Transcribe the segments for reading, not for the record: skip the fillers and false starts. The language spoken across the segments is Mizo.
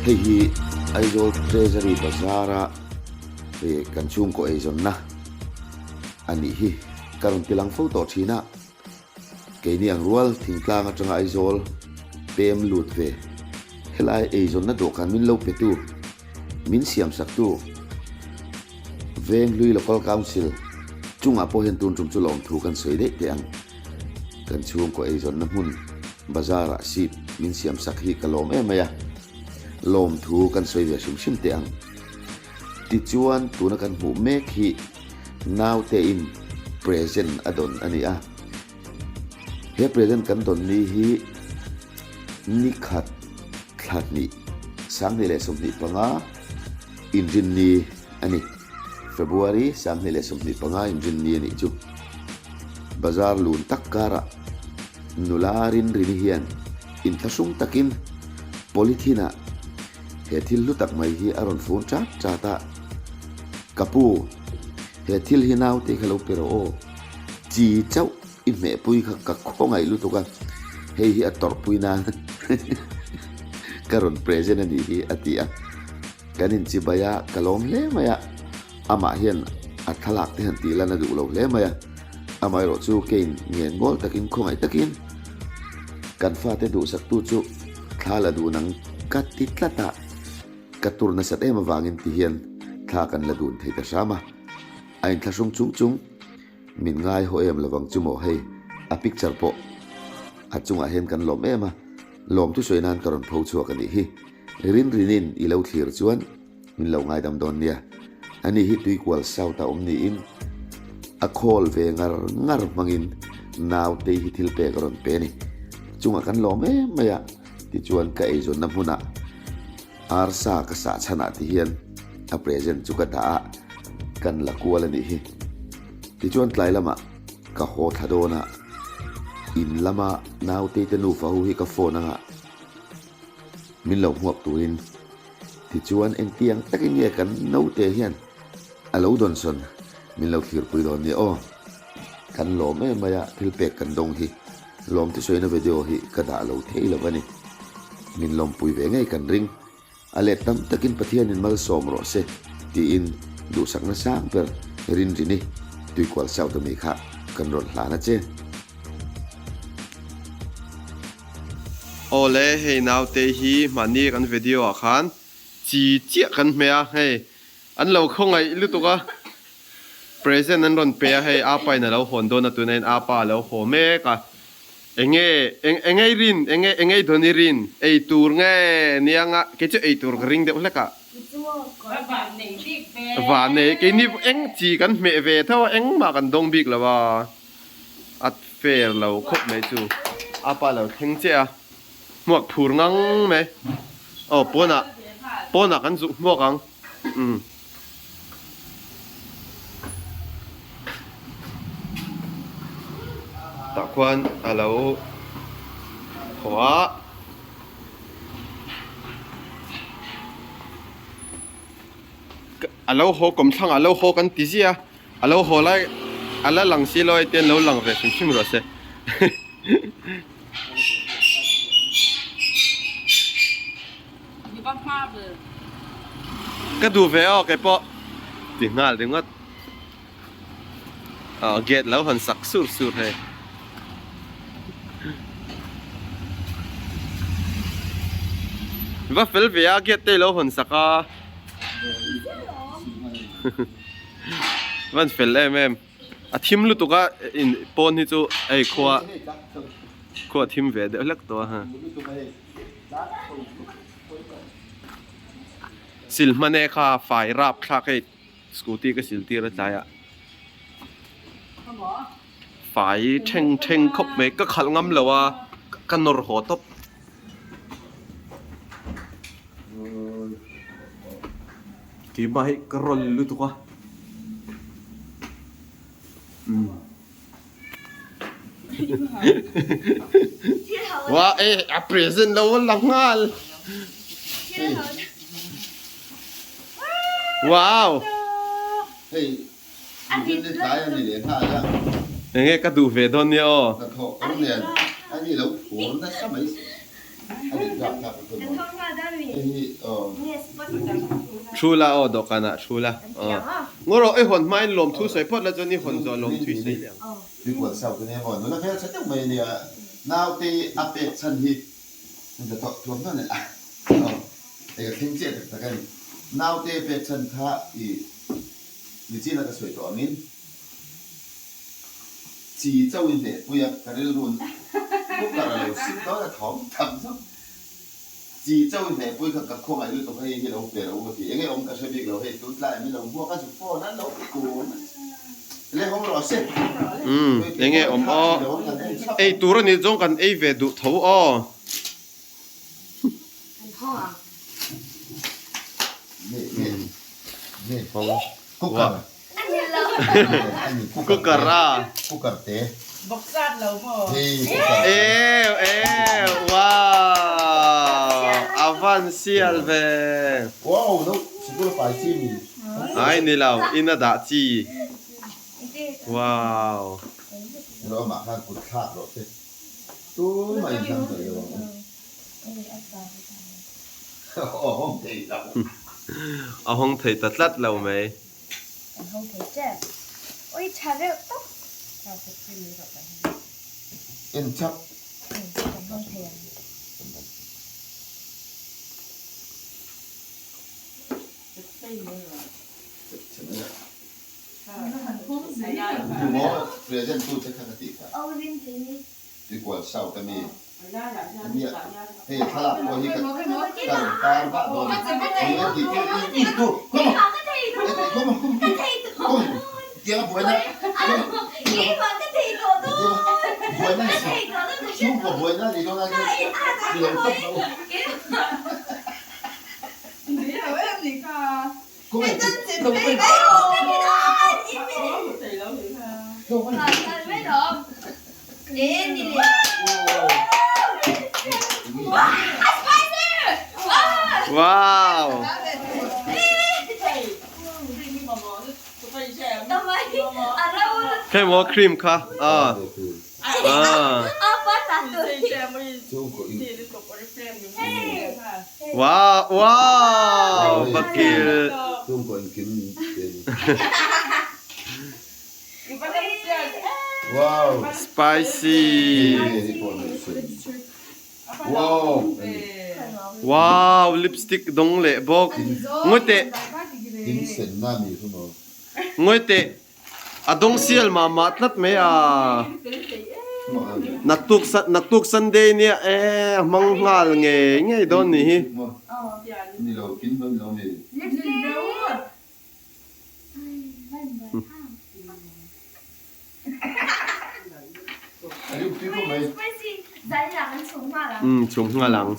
Hei hi Aizawl Treasury Bazar a ih kan chhungkaw eizawnna a nih hi ka rawn ti lang fo tawh thin a, keini ang rual thingtlang atanga Aizawl pem lut ve helai eizawnna dawhkan min lo pe tu min siam sak tu Venghlui Local Council chungah pawh hian tun tum chu lawmthu kan sawi daih teh ang. Kan chhungkaw eizawnna hmun bazar ah seat min siam sak hi ka lawm em mai a, lawmthu kan sawi ve hrim hrim teh ang. Tichuan tuna kan hmuh mek hi naute in present a dawn a ni a. He present kan dawn ni hi nikhat thla hnih 2025 inrinni a ni. February 2025 inrinni a nih chu. Bazar lun tak karah nula Rinrini hian inthlahrung takin polythene-ah he thil hlu tak mai hi a rawn fun chat chat a, Ka pu, he thil hi naute kha lo pe rawh aw. Chi chauh i hmehpui kha ka khawngaih lutuk a, hei hi a tawrhpui nan ka rawn present a nih hi a ti a. Kan inchibai a, ka lawm hle mai a, amah hian a thlalak te han tih lan a duh lo hle mai a, amaherawh chu kein ngen ngawl takin khawngaih takin kan fate duhsaktu chu thla la dun ang ka ti tlat a, ka tur nasat em avangin ti hian thla kan la dun thei ta hram a, a inthlahrung chung chung. Min ngai haw em lovang chu maw hei, a picture pawh a chungah hian kan lawm em a, lawm thusawi nan ka rawn pho chhuak a nih hi. Rin rinin i lo thlir chuan min lo ngaidam dawn nia. Ani hi Tuikual South a awm niin a call ve ngar ngar hmangin nautei hi thil pek a rawn pe a ni. Chungah kan lawm em mai a, tichuan ka eizawnna hmunah Arsa ka sah chhanah ti hian a present chu ka dah a, kan la kual a nih hi. Tichuan tlai lamah ka haw thla dawn a, in lama nautei te nufa ho hi ka phone anga min lo hmuak turin. Tichuan engtiang takin nge kan naute hian a lo dawnsawn min lo thlirpui dawn nia aw. Kan lawm em mai a, thil pek kan dawng hi. Lawmte sawina video hi ka dah lo thei lo a ni. Min lawmpui ve ngei kan ring. A let tam takin Pathianin malsawm rawh se tiin duhsakna sang ber Rinrini Tuikual South ami kha kan rawn hlan a che. Awle hei naute hi mahni kan video ah khan chi chiah kan hmeh a hei an lo khawngaih lutuk a. Present an rawn pe a hei apa in a lo hawn dawn a tuna in apa a lo haw mek a enge eng engei rin enge engei dawn i rin ei tur nge niang a kei chu ei tur ka ring deuh hlek a vanei keini eng chi kan hmeh ve tho a engmah kan dawng bik lo a a fair lo khawp mai chu apa a lo thleng chiah a hmuak phur ngang mai aw pawnah pawnah kan zuk hmuak ang umm. Tah khuan a lo haw a. A lo haw kawmthlangah a lo haw kan ti ziah a, a lo haw lai a la lang si lo a hetiang lo lang ve hrim hrim rawh se. Ka duh ve aw kei pawh ti nghal ringawt aw gate lo han sak sur sur hei. Va fel ve a gate te lo hawn sak a van fel em em a thim lutuk a in pawn hi chu hei khua khua a thim ve deuh hlek tawh a. Sil hman e kha fai rap thlak hei scooty ka sil tir a tlai ah. Fai theng theng khawp mai ka khalh ngam lo a ka nawr haw tawp. Keimah hi ka rawn lutuk a. Wa e a present lo la nghal. Wow. Hei Mihring te tlai a ni leh nghal a. Enge ka duh ve dawn nia aw. Hnathawh kawr nen a ni lo phur nasa mai a nih tlak tlak a thu dawn. Hei hi aw. Thu la aw dawhkan ah thu la aw. Ngaw rawh i hawn hmain lawmthu sawi phawt la chuan i hawn zawh lawmthu i sawi leh ang. Tuikual sau te nia maw nula hmeltha deuh mai a nia. Naute a pek chhan hi hnathawh thuamhnaw nen a aw hei ka thleng chiah tak tak a ni. Naute pek chhan kha i. Nichina ka sawi tawh angin chi chauh in hneh pui a, ka rilru cooker a lo sim dawn a thawm tham zawk. Chi chauh in hneh pui kha ka khawngaih lutuk hei hi lo pe lo u a ti. Enge awm ka hre bik lo hei tun tlai min lo hmuak a zu phone a lo kun a le hawng rawh se. Umm enge awm aw ei tur a nih zawng kan ei ve duh tho aw. Cooker a. Ew ew wow a van sial ve. Ai ni lo in a dah chi wow. A hawng thei ta tlat lo mai. Hei thlalak pawh hi ka ka rawn tar vah dawn a ni a ti i tu come on come on come on tiang a buaina buaina ni si chhungkaw buaina ni dawn a ni lo tawp lo Wow! Hei maw cream kha ah. Ah. Wow, wow, bakil. Spicy. Wow, lipstick dawng leh bawk. Ngawi teh. Ngawi teh. A dawng sial mah mah tlat mai a. Naktuk naktuk Sunday nia e a hmang nghal ngei ngei dawn nih hi. Umm chhum nghal ang.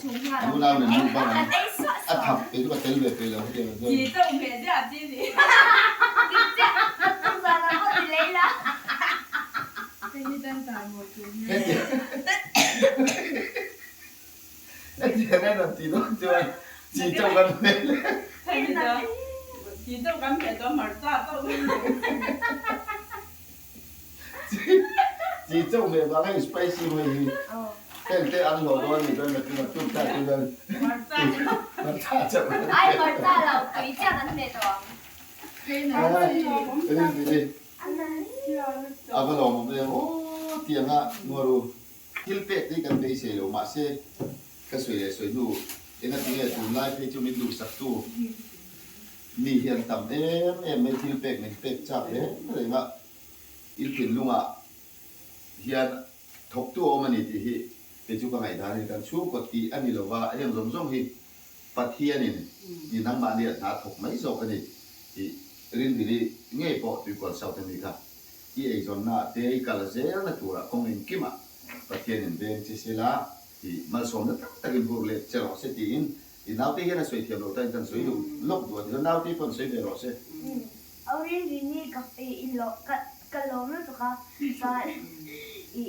Thil pek hi kan beisei lo mahse ka sawi leh sawi hnu engatinge tunlai phei chu min duhsaktu mi hi an tam em em mai thil pek min pek chak reng reng a il thinlungah hian thawktu a awm a ni tih hi kei chu ka ngaihdan a ni kan chhungkaw tih a ni lova heng zawng zawng hi. Pathianin i nangmahni a hna thawk mai zawk a ni tih Rinrili ngei pawh Tuikual South a mi kha i eizawnna ah te i kal zelna turah kawng engkimah Pathianin veng che sela tih malsawmna tak takin hur let che rawh se tiin i naute hian a sawi thiam loh tain kan sawi duh lawk duh a ti chuan naute pawh an sawi ve rawh se. Au Rinrini ka i ka lawm lutuk a chuan i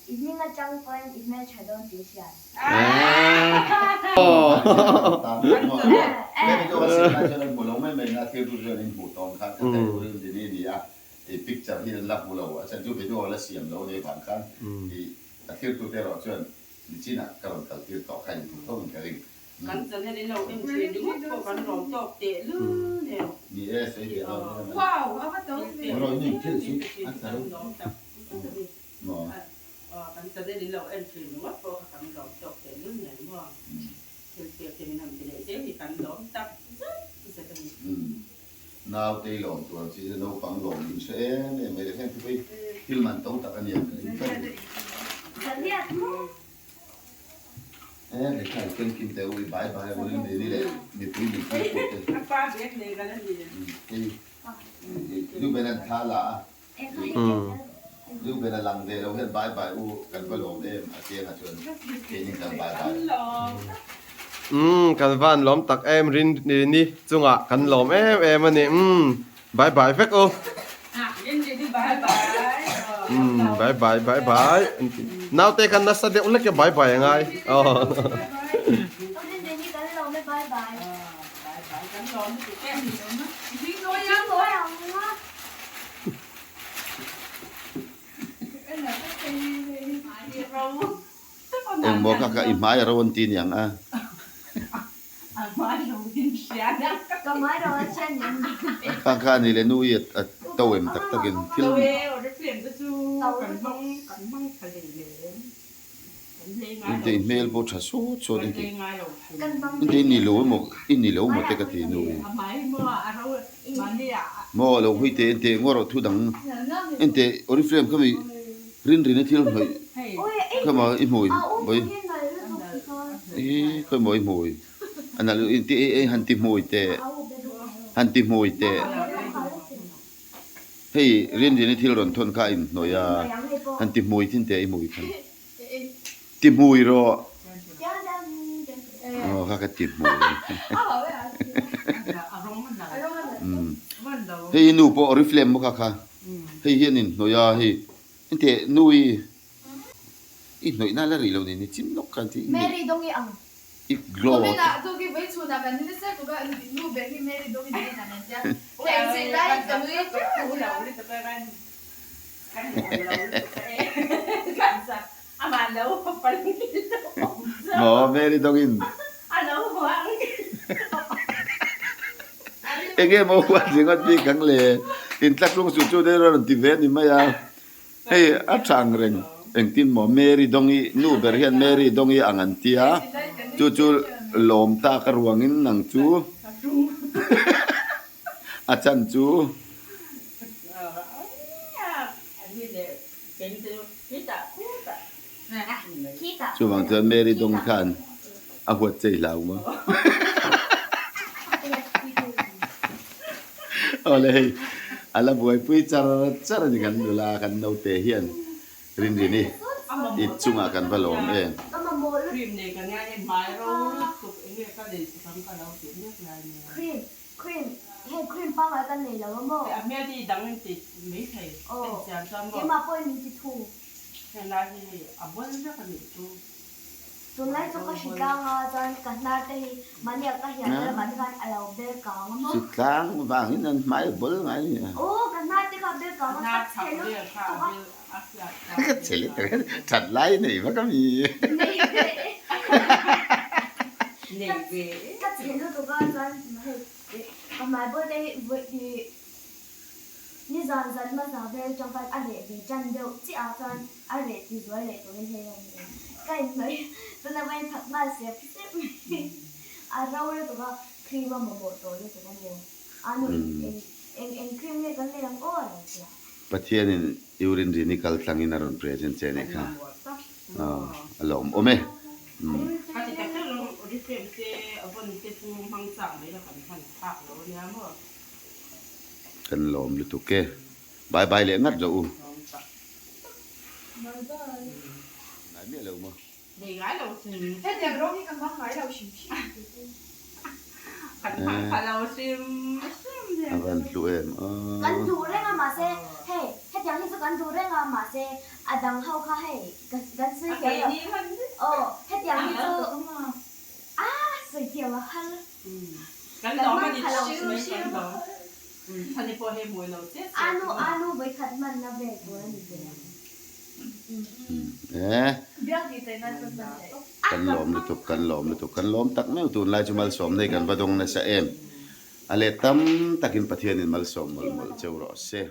I hming atang pawhin i hmeltha dawn tih hriat. Kan channel in lo en thin ringawt pawh kan lawm tawk teh lul nen. Wow a va to ve. Maw? Aw, kan channel in lo en thin ringawt pawh kha kan lawm tawk teh lul nen maw? Thil pek te min han ti leh zel hi kan lawm tak zet zet a ni. Umm. Nautei lawm tur ang chi chu naupang lawm in hre em em mai le heng thupui thil man to tak a ni ang ka ring tlat a ni. Zaliat maw? E hei kha i ken kim teh u i bai bai a rin ni leh mipui min thil put te. A pa bag nei ka la ni. Hei Reuben an thla la a. Reuben a lang ve lo hian bye bye u kan va lawm em a chiang ah chuan keini kan bye bye. Umm kan van lawm tak em rin rini chungah kan lawm em em a ni umm bye bye vek u. Umm bye bye bye bye naute khan nasa deuh hlek e bye bye a ngai aw. Engmaw kha kha i hmai a ro an ti niang a. Khang kha a ni le nu i a to em tak takin thil. Inte i hmel pawh tha sawt sawt in ti. Inte i ni lo emaw i ni lo maw te ka ti nu i. Maw lo hui teh inte ngaw rawh thu dang inte oriflame kha mi rin rin a thil hnawih kha maw i hmui bawi i khawi maw i hmui a nalh inte i han ti hmui teh han ti hmui teh. Hei Rinrini thil rawn thawn kha a inhnawih a, han ti hmui thin teh i hmui khan. Ti hmui rawh. Aw kha ka ti hmui. Hei i nu pawh oriflame maw kha kha. Hei hi an inhnawih a hei enteh nu i i hnawih na la rih lo ni ni chin lawk khan ti i I glow a. Maw Mary dawngin enge maw huat ringawt bik ang le intlahrung suh chu deuh rawn ti ve a ni mai a. Hei a tha ang reng engtin maw Mary Dawngi nu ber hian Mary Dawngi ang an tia chu chu lawm tak a ruangin nang chu a chan chu. Chuvang chuan Mary Dawngi khan a huat chei hlau maw. Awle hei a la buaipui char char a ni kan nula kan naute hian Rinrini i chungah kan va lawm em. Tunlai chu ka hritlang a, chuan ka hnar te hi mahni ah ka hian vel vah te khan a lo bel kang a maw? Hritlang vangin an hmai a bawl ngai a ni a. Aw ka hnar te kha a bel kang a, ka chhe lutuk a. Ka chhe lutuk a, that lai nei vak a mi. Nei ve e. Ka chhe lutuk a, chuan hei ka hmai bawl te hi vawi Nizan zan hmasa vel tang khan a reh ve tan deuh chiah a chuan a reh ti zual leh turin hei a ni em. Ka inhnawih tuna va in thak nghal sep sep mai. A ro lutuk a, cream a mamawh tawh lutuk a maw. A nu in eng eng eng cream nge kan nei ang aw a lo ti a. Pathianin Urin Rini kal tlangin a rawn present che a nih kha. Aw a lawmawm e. Umm. Thil pek te a vawn te chu hmang chak mai la kan hman phak lo ania maw. Kan lawm lutuk e. Bye bye leh ngat rawh u. Lawm tak tak. Bye bye. Ngai miah lo maw. Nei ngai lo hrim. Hetiang rawng hi ka hmang ngai lo hrim hrim tih chu. Kan hmang pha lo hrim hrim A van hlu em a. Kan duh reng a mahse hei hetiang hi chu kan duh reng a mahse a dang ho kha hei kan sawi thiam lo. Aw hetiang hi chu a sawi thiam a hal. Kan lawm a ni tawp mai kan lawm. Chhani pawh hei hmui lo che che. Anu anu vawikhat hmanna vel tur a ni ve ang. Kan lawm lutuk, kan lawm lutuk, kan lawm tak meuh tunlai chu malsawm nei kan va dawng nasa em. A let tam takin Pathianin malsawm mawlh mawlh cheu rawh se.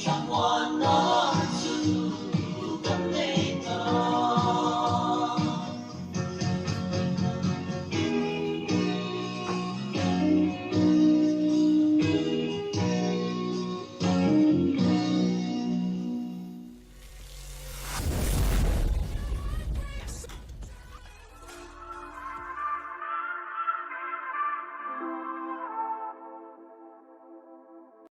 Thlamuanna.